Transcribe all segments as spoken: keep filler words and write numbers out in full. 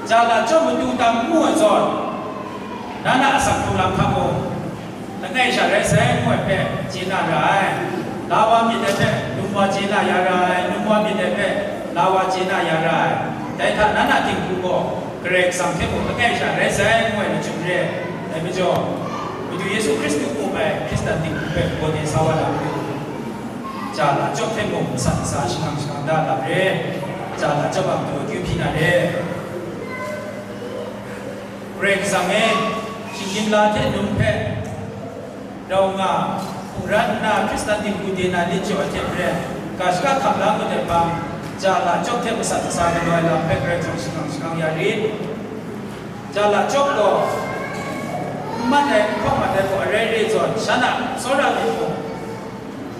Jala chyawm matu tam n mu ai zawn, na na a asak hkrung lam hta mung, langai sha rai sai ngu ai hpe chye na ra ai. La wa myit ai hpe, num wa chye na ya ra ai, num wa myit ai hpe, la wa chye na ya ra ai. Dai hta na na dinghku gaw, Karai Kasang hte mung langai sha rai sai ngu ai lachyum re ai majaw, Madu Yesu Hkristu a hkum ai Hkristan dinghku hpe gawde sa wa na matu, jala chyawm hte mung masat masa shangang shangang da lam re, jala chyawm a matu akyu hpyi na re. Karai Kasang e, shinggyim la hte num hpe rau nga, hkungran nna Hkristan dinghku de na lit jaw ai hte maren, ga shaka hkam la ngut ai hpang, jala chyawm hte masat masa galaw ai lam hpe Karai Kasang shangang shangang ya rit. Jala chyawm gaw, n mat ai, n hkawm mat ai gaw arai re zawn, shan a tsawra myit mung,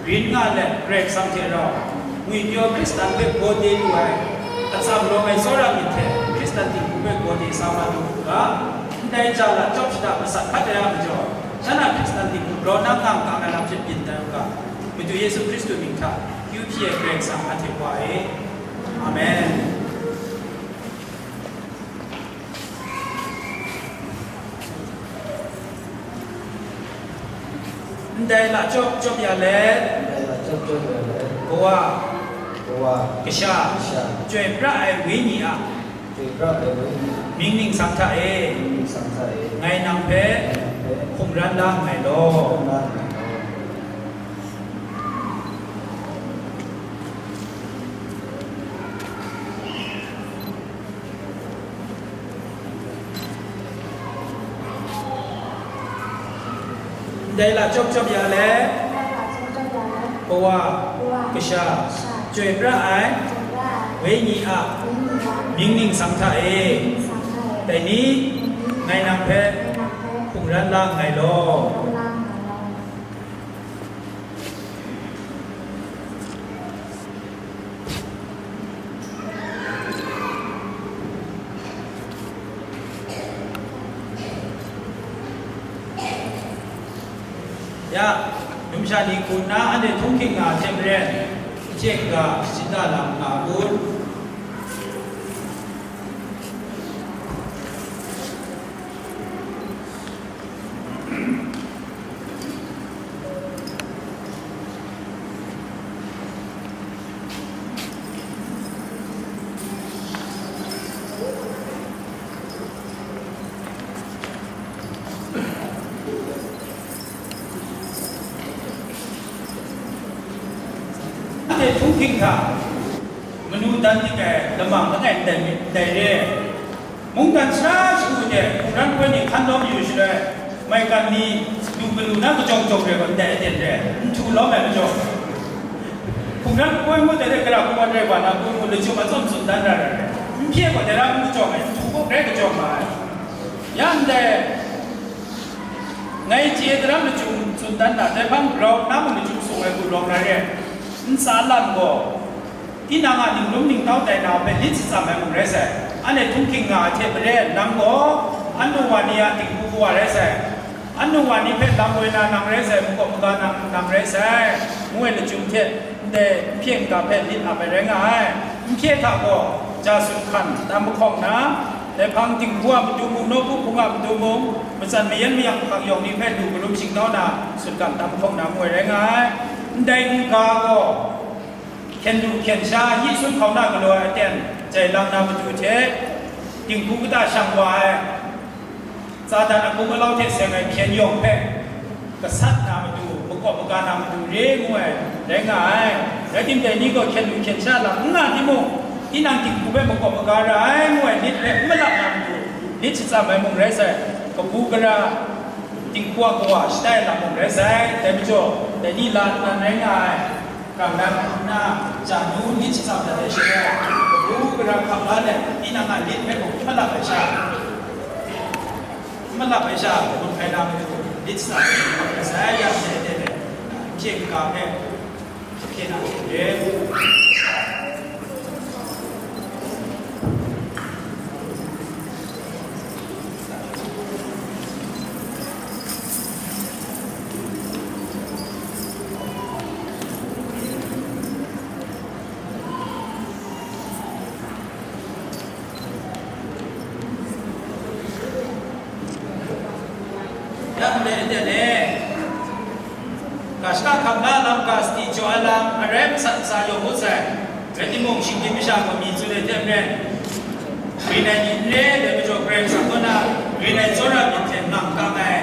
rin nga let Karai Kasang hte rau, ngwipyaw Hkristan hpe gawde lu ai, atsam rawng ai tsawra myit hte Hkristan dinghku hpe gawde sa wa lu u ga, ndai jala chyawm shada masat hkat ai a majaw, shan a Hkristan dinghku grau na nga n kang ai lam hte byin tai u ga, Madu Yesu Hkristu mying hta akyu hpyi ai Karai Kasang, anhte Wa e. Amen. Ndai lachyawk chyawp ya let, ndai lachyawk chyawp ya let, Kawa, Kawa, Kasha, Kasha, Chyoi pra ai Wenyi a, Chyoi pra ai Wenyi a, mying ningsang hta e, mying ningsang hta e, ngai nang hpe, ngai nang hpe, hkungran la nngai law. Hkungran la nngai law. Ndai lachyawk chyawp ya let, Kawa, Kasha, Chyoi pra ai Wenyi a mying ningsang hta e, dai ni ngai nang hpe hkungran la nngai law. Ya, numsha ni hku nna anhte htunghking nga ai hte maren, n chye n ga shachyit da lam nga kun. Anhte htunghking hta manu dan dik ai lamang langai ndai, ndai re. Mungdan sara shagu de hkungran poi ni hkan lawm yu shaloi, maigan ni lu galu na kajawng jawng re gaw ndai aten re, nhtu lawm ai majaw, hkungran poi ngut ai hte gara kawan rai wa na poi ngut lachyum a tsun tsun dan ra ai re, n hpye gaw dai ra n kajawng ai, nhtu gaw grai kajawng nga ai. Ya ndai, ngai chye daram lachyum tsun dan na, dai hpang grau na mung lachyum sung ai hku lawm rai re, ntsa lam gaw, tinang a ningrum ningtau tai na hpe lit shatsam ai mung rai sai, anhte htunghking nga ai hte maren nang gaw, annu wa ni a dinghku kawa rai sai, annu wa ni hpe lam woi na nang rai sai, makawp maga nang, nang rai sai, ngu ai lachyum hte, ndai n hpye n ga hpe lit ap ai rai nga ai. N hpye hta gaw, ja sut hkan tam mahkawng na, dai hpang dinghku a matu mung, nawku hpung a matu mung, matsan mayan mayang hpang yawng ni hpe lu galum shingtau na, sut hkan tam mahkawng na ngu ai rai nga ai. Ndai n ga gaw, hkyen du hkyen sha, yi sun hkau na galaw ai aten jai lang na matu hte, dinghku kata shang wa ai, Satan a kum alau hte seng ai hpyen yawng hpe, gasat na matu, makawp maga na matu re ngu ai, rai nga ai. Rai timung, dai ni gaw hkyen du hkyen sha lam n nga timung, tinang dinghku hpe makawp maga ra ai ngu ai lit hpe n malap na matu, lit shatsam ai mung rai sai, kabu gara, dinghku a kawa shatai ai lam mung rai sai, dai majaw, dai ni la nnan rai nga ai. Rang dan hkrum nna, ja nu lit shatsam dat ai shaloi, kabu gara hkap la let, tinang a lit hpe mung n malap ai sha, n malap ai sha, gun hkai na matu lit shatsam ai, masai ya ndai de let, n hpye n ga hpe, hpye na hte re. Ya ndai aten e, ga shaka hkam la lam, ga sadi jaw ai lam, arai masat sa yawng ngut sai. Rai timung, shinggyim masha gaw myi tsun ai hte maren, rin ai ni n re, dai majaw Karai Kasang kaw na rin ai tsawra myit hte ngam kang ai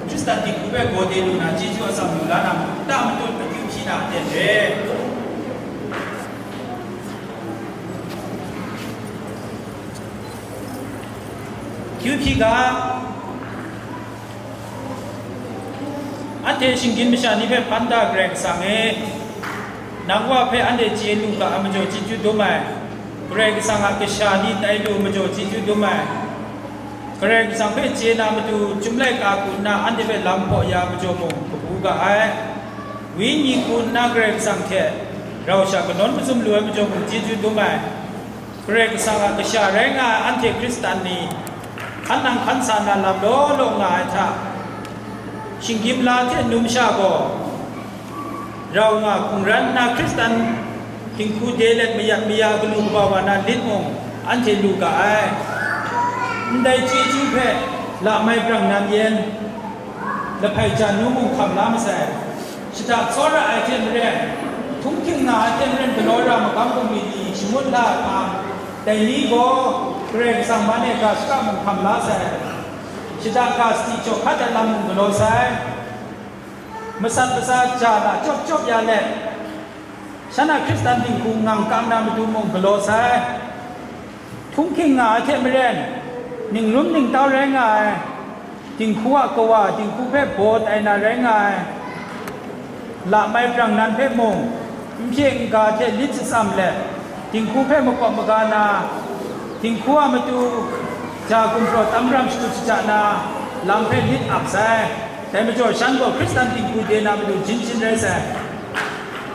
Hkristan dinghku hpe gaw de lu na, chyeju atsam lu la na, nta matut akyu hpyi na aten re. Kyu hpyi ga, anhte shinggyim masha ni hpe hpan da, Karai Kasang e, nang Wa hpe anhte chye lu ga ai majaw chyeju dum ai, Karai Kasang a kasha ni tai lu majaw chyeju dum ai, Karai Kasang hpe chye na matu, Chyum laika hku nna anhte hpe lam hpaw ya majaw mung kabu ga ai, Wenyi hku nna Karai Kasang hte rau sha kanawn mazum lu ai majaw mung chyeju dum ai, Karai Kasang a kasha rai nga ai anhte Hkristan ni, hkan nang hkan sa na lam law law nga ai hta, shinggyim la hte numsha gaw rau nga hkungran nna Hkristan dinghku de let mayat maya galu kaba wa na lit mung anhte lu ga ai. Ndai chyeju hpe lamai brang nan yen, lahpai ja nu mung hkam la masai. Shada tsawra ai hte maren, htunghking nga ai hte maren galaw ra magam bungli ni shangut la ai hpang, dai ni gaw Karai Kasang man e ga shaka mung hkam la sai. Shada ga sadi jaw hkat ai lam mung galaw sai. Masat masa ja na chyawp chyawp ya let, shan a Hkristan dinghku ngang kang na matu mung galaw sai. Htunghking nga ai hte maren, ningrum ningtau rai nga ai, dinghku a kawa dinghku hpe baw tai na rai nga ai, lamai brang nan hpe mung, n hpye n ga hte lit shatsam let, dinghku hpe makawp maga na, dinghku a matu ja gumhpraw tam ram shatup shaja na, lam hpe lit ap sai. Dai majaw, shan gaw Hkristan dinghku de na matu jin jin rai sai.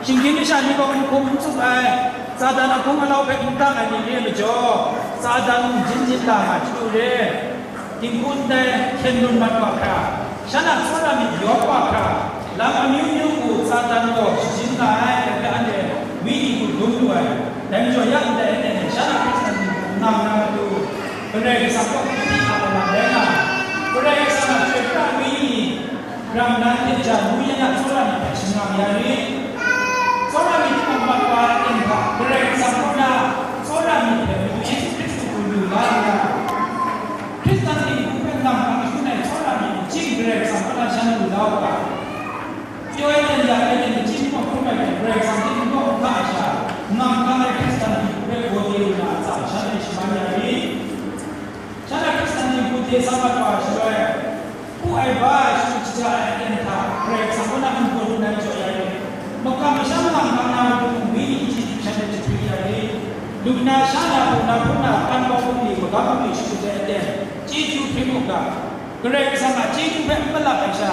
Shinggyim masha ni gaw n hkum n tsup ai, Satan a hpung alau hpe n tang ai ni re ai majaw, Satan mung jin jin la nga chyalu re. Dinghku ndai hkyen lun mat wa hkra, shan a tsawra myit yawp wa hkra, lam amyu myu hku Satan gaw shajin nga ai, dai hpe anhte Wenyi hku dum lu ai. Dai majaw, ya ndai aten e shan a Hkristan dinghku ngang na matu, Karai Kasang kaw hpyi hpyi hkap ai lam rai nga ai. Karai Kasang a Chyoi pra Wenyi, Ram nan hte ja nu yan a tsawra myit hpe shangang ya rit. Tsawra myit hkam mat wa ai aten hta, Karai Kasang kaw na tsawra myit hpe Madu Yesu Hkristu hku lu la nna, Hkristan dinghku hpe nang hkang shangun ai tsawra myit achyin Karai Kasang kaw na shan lu la u ga. Pyaw ai ten, ya ai ten, achyin hkawk hkrum ai ten, Karai Kasang hte n kaw n hka ai sha, ngang hkang ai Hkristan dinghku hpe gaw de lu na a tsa, shan hpe shaman ya rit. Shan a Hkristan dinghku hte sa mat wa shaloi, hpu ai ba ai shachyut shaja ai aten hta, Karai Kasang kaw na n-gun n-gun ai jaw ya rit. Makam masham lam hkang na matu mung, Wenyi chyeju shan hpe jahpri ya rit. Lu na sha na, hpung na hpung na, hpan bau bungli, magam bungli shachyut ai aten, chyeju hpring u ga. Karai Kasang a chyeju hpe n malap ai sha,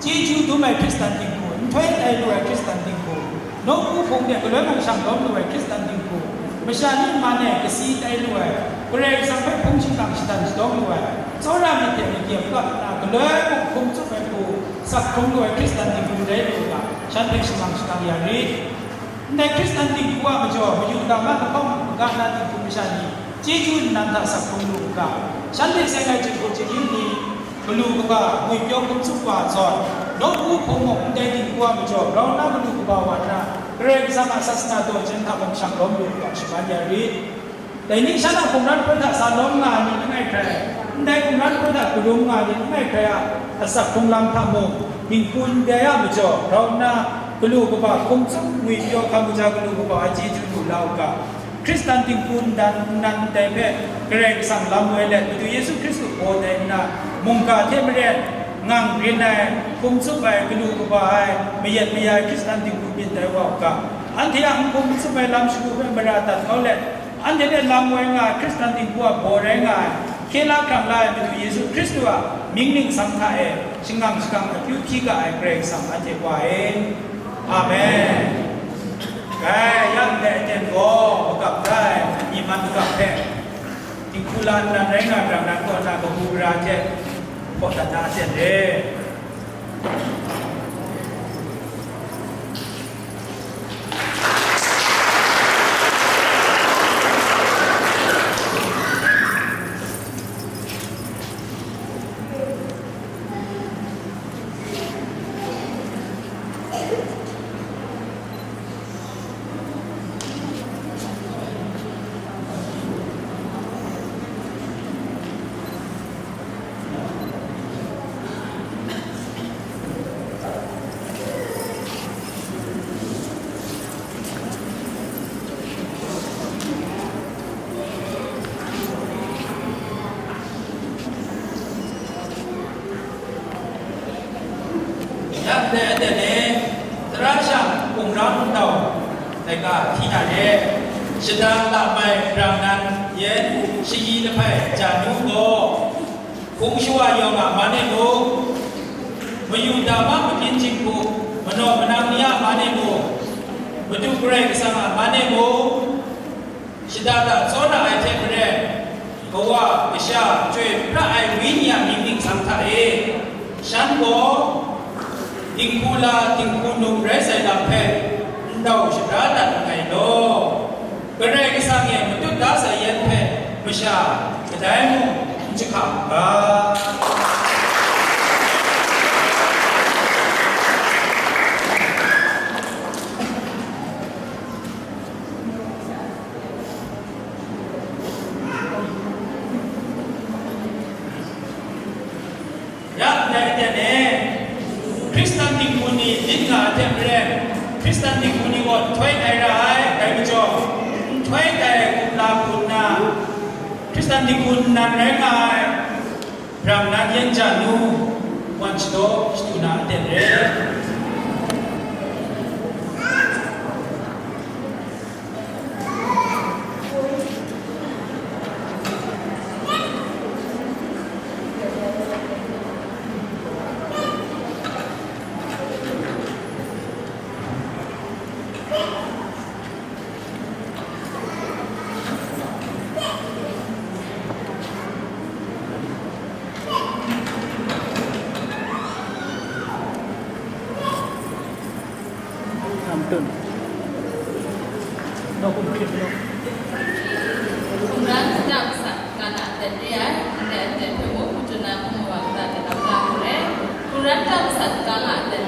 chyeju dum ai Hkristan dinghku, nhtoi tai lu ai Hkristan dinghku, nawku hpung de galoi mung shang lawm lu ai Hkristan dinghku, masha ni man e kasi tai lu ai, Karai Kasang hpe hpung shingkang shadan shadawng lu ai, tsawra myit hte myi kap na galoi mung hkum tsup ai hku sak hkrung lu ai Hkristan dinghku rai lu u ga, shan hpe shamang shakang ya rit. Ndai Hkristan dinghku a majaw, mayu dang a lahkawng maga na dinghku masha ni, chyeju nnan hta sak hkrung lu u ga, shanhte seng ai jinghku chyeju ni, galu kaba, ngwipyaw hkum tsup wa ai zawn, nawku hpung mung ndai dinghku a majaw grau nna galu kaba wa nna, Karai Kasang a sasana daw jen hta mung shang lawm lu u ga, shaman ya rit. Dai ni shan a hkungran hpoi hta sa lawm nga ai ni langai hkrai, ndai hkungran hpoi hta galum nga ai ni langai hkrai a asak hkrung lam hta mung, dinghku ndai a majaw grau nna, galu kaba hkum tsup ngwipyaw hkam kaja galu kaba a chyeju lu la u ga, Hkristan dinghku nnan nnan ndai hpe Karai Kasang lam woi let, Madu Yesu Hkristu baw tai nna, mungga hte maren ngang rin ai, hkum tsup ai, galu kaba ai, mayat maya ai Hkristan dinghku byin tai wa u ga, anhte a n hkum n tsup ai lam shagu hpe mara dat kau let, anhte hpe lam woi nga ai Hkristan dinghku a baw rai nga ai, hkye la hkrang la ai Madu Yesu Hkristu a mying ningsang hta e shangang shakang akyu hpyi ga ai Karai Kasang anhte Wa e. Amen. Bai, yang ndai aten gaw magap da ai myi man magap hpe, dinghku la nnan rai nga jang, nan kaw na kabu gara hte hpaw dat na aten re. Ga hti na let, shada lam ai brang nan yan shayi lahpai Janu gaw, hpung shawa yawng a man e mung, mayu dama magyin jinghku, manaw manang ni a man e mung, Madu Karai Kasang a man e mung, shada da tsaw na ai hte maren, Kawa Kasha Chyoi pra ai Wenyi a mying ningsang hta e, shan gaw dinghku la dinghku num rai sai lam hpe ndau shada dat nngai law, Karai Kasang e matut da sai yan hpe masha kadai mung n jahka u ga. Ya ndai aten e, Hkristan dinghku ni myit nga ai hte maren, Hkristan dinghku ni gaw nhtoi tai ra ai, dai majaw, nhtoi tai kumla hku nna, Hkristan dinghku nnan rai nga ai, brang nan yan Janu, wan shadaw shadu na aten re. Hkungran kata masat ga na aten re ai, ndai aten hpe mung, madu na hpung mawa kata de lam la hku re. Hkungran kata masat ga na aten